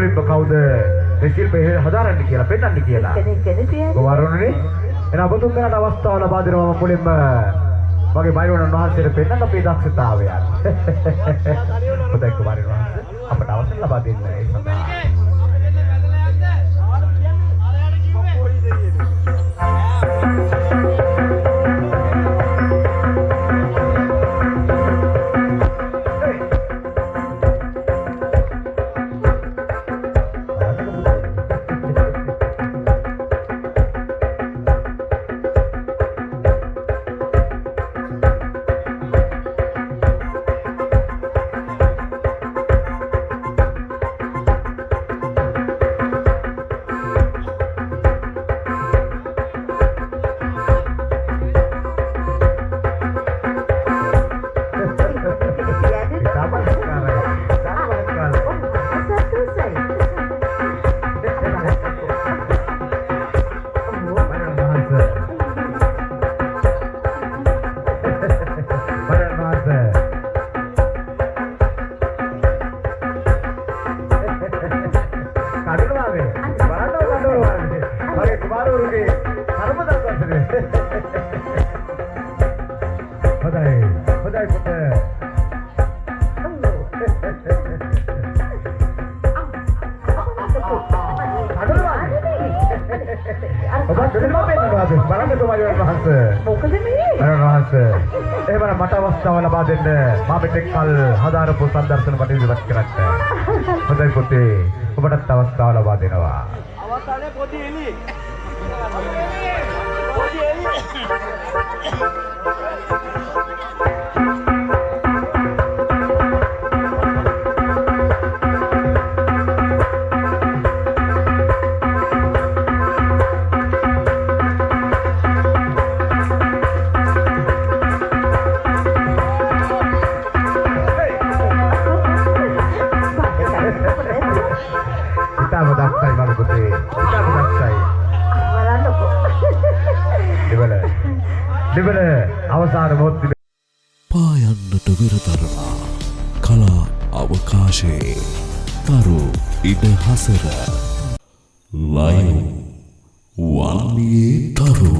මුලින්ම කවුද මේ ශිල්පය හදාරන්නේ කියලා පෙන්වන්න කියලා. කෙනෙක් කෙනෙක් පියාණන්. කුමාරවරුනි, එහෙනම් ඔබ තුන් දෙනාට අවස්ථාව ලබා දෙනවා මම මුලින්ම මගේ මයිලුණන් වහන්සේට පෙන්වන්න අපේ දක්ෂතාවයන්. හොඳයි කුමාරයන් වහන්සේ, අපට අවසර ලබා දෙන්න ඒ සඳහා. ඉතාම අලංකාරයි. ඉතාම අලංකාරයි. ඔව්, සතුටුයි. ඔව්. මයිලුණන් වහන්සේ. මයිලුණන් වහන්සේ. කඩනවා මේ. බලන්න කඩනවා මේ. මගේ කුමාරවරුගේ කර්ම දර්ශනය. හොඳයි. හොඳයි පුතේ. කඩනවා මේ. ඔබ දෙන්නා පෙන්නනවාද? බලන්න කුමාරයන් වහන්සේ. මොකද මේ? මයිලුණන් වහන්සේ. එහෙමනම් මට අවස්ථාව ලබා දෙන්න මා මෙතෙක් කල් හදාරපු සංදර්ශන මට ඉදිරිපත් කරන්න. හොඳයි පුතේ. ඔබටත් අවස්ථාව ලබා දෙනවා. අවස්ථාවේ පොඩි එලි. පොඩි එලි. ඉතාම දක්ෂයි මගේ පුතේ. ඉතාම දක්ෂයි. බලන්නකෝ. දෙවල. දෙවල අවසාන මොහොත පායන්නට විරදරනා කලා අවකාශයේ තරු ඉඩහසර ලයු වන්නියේ තරු.